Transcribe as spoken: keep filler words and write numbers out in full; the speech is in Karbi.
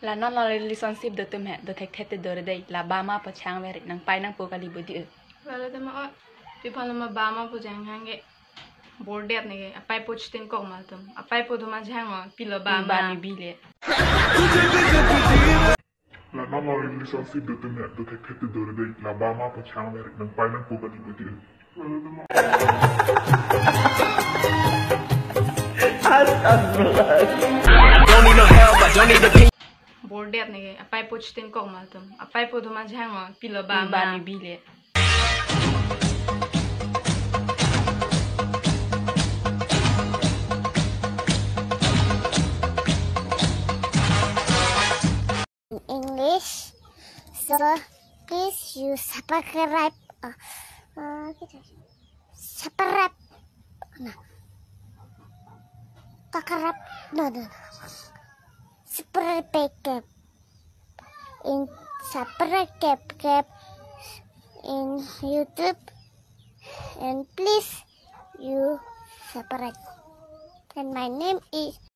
La non la relationship do atum he, do thekthe te dore dei, la bama pu chang veri, nangpai nangpo kali bodi. Lalo tema o, pi aphan lo ma bama pu jang hang ke. Bordet ne ke, apaipo chitin kok ma atum. Apaipo do ma jang o, pilo bama. Bani bile. La non la relationship do atum he, do thekthe te dore dei, la bama pu chang veri, nangpai nangpo kali bodi. Don't need no help, I don't need a Bordet ne ke, apaipo chitin kok ma atum. Apaipo do ma jang o, pilo bama. Bani bile. English. So please you subscribe. Uh, uh, subscribe. No. Subscribe. No, no, no. Subscribe. In subscribe in YouTube. And please you subscribe. And my name is